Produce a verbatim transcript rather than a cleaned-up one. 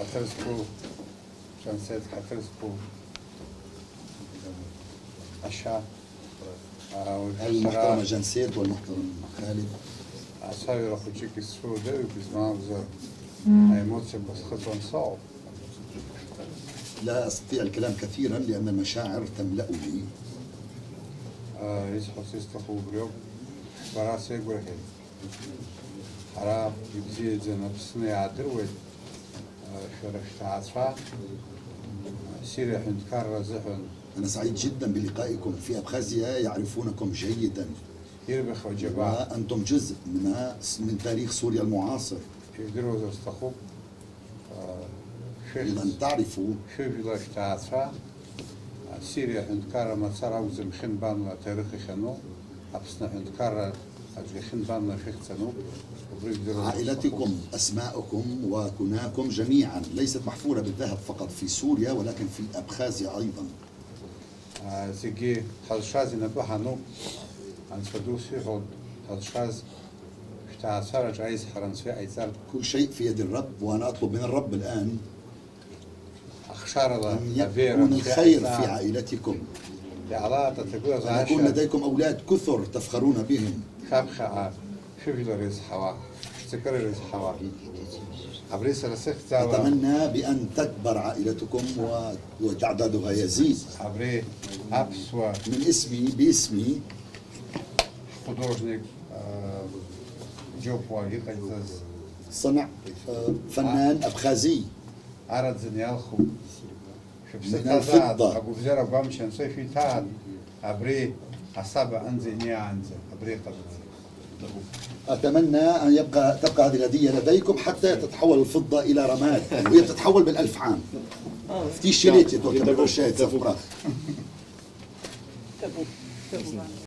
Ҳаҭыр зқәу, Џьансеҭ, ҳаҭыр зқәу, ашьа, аа, уажә сара المحترمة جنسيت والمحترم خالد. Ацәажәара хәыҷык исцәуадаҩуп, избан акәзар, аемоциақәа схыҵуан соуп. لا أستطيع الكلام كثيرا لأن المشاعر تملأني. Исҳәарц исҭаху убриоуп, бара сеигәырӷьеит. Ҳара ибзиаӡаны Аԥсны иаадыруеит, шәара шәҭаацәа Сириа аҳәынҭқарра азыҳәан. أنا سعيد جدا بلقائكم في أبخازيا، يعرفونكم جيدا. Ирбахьоу џьабаа. وأنتم جزء من من تاريخ سوريا المعاصر. Ижәдыруазар сҭахуп. Шәыхьӡ, إذا تعرفوا. Шәыжәла шәҭаацәа, Сириа аҳәынҭқарра мацара акәӡам, хьынбанла аҭоурых иахьану, Аԥсны аҳәынҭқарра аӡә иахьынбанла шәыхьӡ ануп, убри жәдыруазар сҭахуп. عائلتكم، أسماءكم وكناكم جميعا ليست محفورة بالذهب فقط في سوريا ولكن في أبخازيا أيضا. Зегьы ҳазшаз инапы ҳануп, Анцәа ду сиҳәоит, ҳазшаз шәҭаацәараҿы аизҳара Анцәа иҟаиҵартә. كل شيء في يد الرب، وأنا أطلب من الرب الآن Ахшарала أن يكون الخير في عائلتكم. أن يكون لديكم أولاد كثر تفخرون بهم. Шәаԥхьаҟа шәыжәлар ирызҳауа, шәҵакыра ирызҳауа. Абри сара сыхьӡала. أتمنى بأن تكبر عائلتكم و وتعدادها يزيد. Абри аԥсуа من اسمي، باسمي. Художник, џьоук уаҩ иҟаиҵаз. صنع، آه، فنان أبخازي. Араӡын иалхуп. من الفضة. Шәыԥсы ҭазааит, агәабзиара агәамч анцәа ишәиҭааит, абри асаба анӡа инеиаанӡа, абри иҟаҵаӡом. أتمنى أن يبقى، تبقى هذه الهدية لديكم حتى تتحول الفضة إلى رماد، وهي بتتحول بالألف عام. في شيليتي توكل بالروشيت في الفراخ.